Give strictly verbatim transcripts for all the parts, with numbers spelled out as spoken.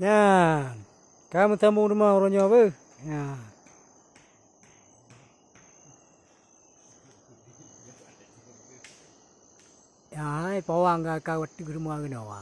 Nyan, ka meusambông teuma uroe nyoe beuh. Nyan. Nyan, pawang ka, ka watèe rumoh keunoe.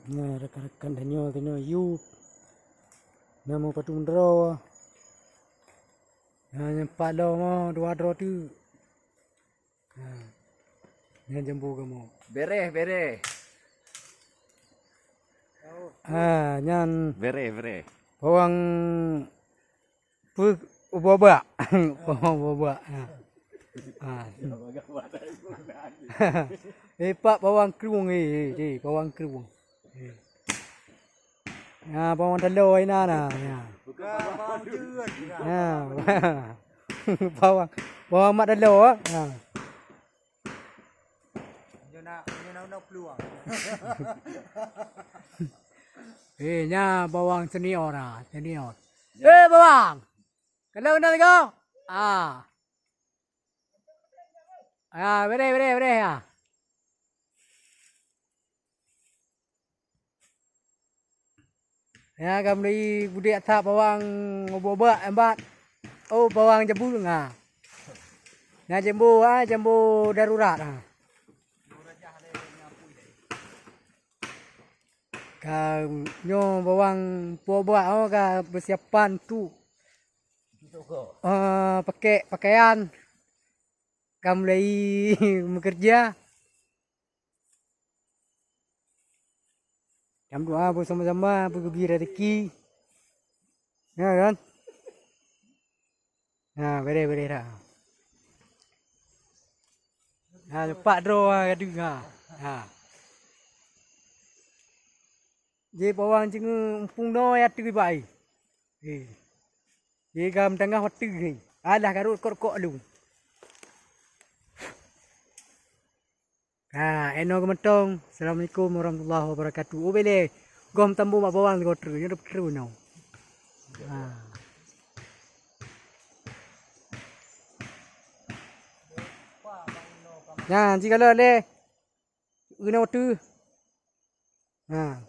Nah, rakan-rakan tanyoe, tanyoe yub. Nama patung droe. Nah, nyang pat lom, dua droe teuk. Ha. Nyan jambu kamoe. Bereh, bereh. Ha, nyan Bereh, bereh. Bawang peue, bobak. Bawang bobak. Ha. Ha. Eh, pak bawang krueng, eh, eh, eh, bawang krueng. Eh. Ha, bawang taloe inan na, ya. Bukan bawang jeuet, ya. Ha. Bawang, bawang mat taloe, ha. Nyoe na, nyoe na, na peluang. Eh, nya bawang senior na, senior. Eh, bawang. Kalau na lego. Ah. Ah, bereh, bereh, bereh, ah. Ya, ka meulai budek that bawang bobak, embat. Oh, bawang jambu, ha. Nyan jambu, ha, jambu darurat, ha. Ka nyoe bawang bobak, oh, ka persiapan tu. Eh, pakai pakaian. Ka meulai meukeureuja. Nyang dua beusama-sama beugeubi rezeki. Ya kan? Nah, bereh-bereh dah. Nah, lepak droe ha, gadoh ha. Ha. Jih bawang ceungeue mumpung noe ateueh bak ai. He. Jih gam teungoh watèe he. Alah karot kok-kok lu. Ha, eno geumantong. Assalamualaikum warahmatullahi wabarakatuh. Oh, beleh. Goh meutambong bak bawang sigoe treuk, nyoe treuk nyoe. Ha. Nyan, sigoe lé. Inoe teuh. Ha.